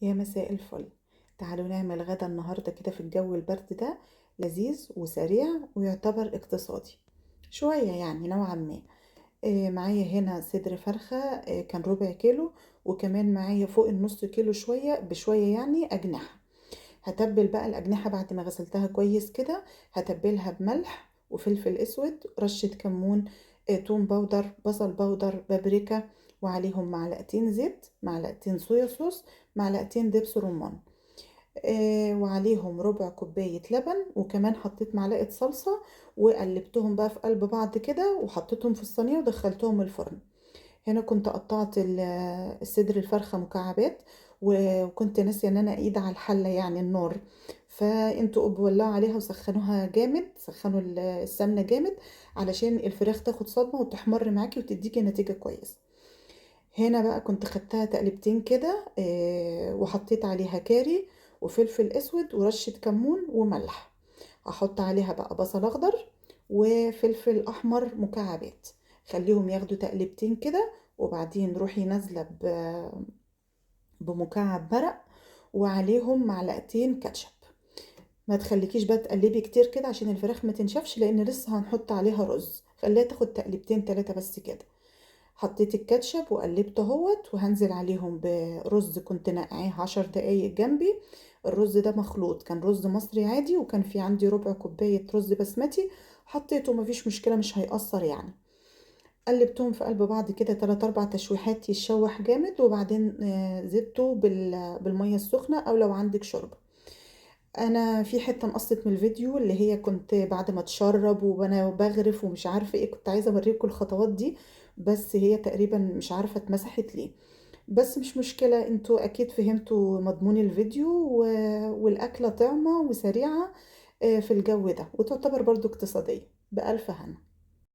يا مساء الفل. تعالوا نعمل غدا النهاردة كده في الجو البرد ده، لذيذ وسريع ويعتبر اقتصادي شوية يعني نوعا ما. معايا هنا صدر فرخة، كان ربع كيلو، وكمان معايا فوق النص كيلو شوية بشوية يعني أجنحة. هتبل بقى الأجنحة بعد ما غسلتها كويس كده، هتبلها بملح وفلفل أسود، رشة كمون، توم powder، بصل powder، بابريكا، وعليهم معلقتين زيت، معلقتين صويا صوص، معلقتين دبس رمان، وعليهم ربع كوباية لبن، وكمان حطيت معلقة صلصة، وقلبتهم بقى في قلب بعض كده وحطيتهم في الصينية ودخلتهم الفرن. هنا كنت قطعت الصدر الفرخة مكعبات، وكنت ناسية ان انا ايد على الحلة يعني النار، فانتوا ولعوا عليها وسخنوها جامد، سخنوا السمنة جامد علشان الفراخ تاخد صدمة وتحمر معاكي وتديكي نتيجة كويسة. هنا بقى كنت خدتها تقلبتين كده، وحطيت عليها كاري وفلفل اسود ورشة كمون وملح. هحط عليها بقى بصل اخضر وفلفل احمر مكعبات، خليهم ياخدوا تقلبتين كده، وبعدين روحي نازلة بمكعب مرق وعليهم معلقتين كاتشب. ما تخليكيش بقى تقلبي كتير كده عشان الفراخ ما تنشفش، لان لسه هنحط عليها رز، خليها تاخد تقلبتين تلاتة بس كده. حطيت الكاتشب وقلبت اهوت، وهنزل عليهم برز كنت نقعاه 10 دقايق جنبي. الرز ده مخلوط، كان رز مصري عادي، وكان في عندي ربع كوباية رز بسمتي حطيته، مفيش مشكلة مش هيأثر يعني. قلبتهم في قلب بعض كده 3-4 تشويحات يتشوح جامد، وبعدين زدته بالمية السخنة، او لو عندك شوربة. انا في حتة نقصت من الفيديو اللي هي كنت بعد ما اتشرب وانا بغرف ومش عارفة ايه، كنت عايزة اوريكم الخطوات دي، بس هي تقريبا مش عارفة اتمسحت ليه، بس مش مشكلة، انتوا اكيد فهمتوا مضمون الفيديو. والاكلة طعمة وسريعة، في الجو ده، وتعتبر برضو اقتصادية. بألف هنا.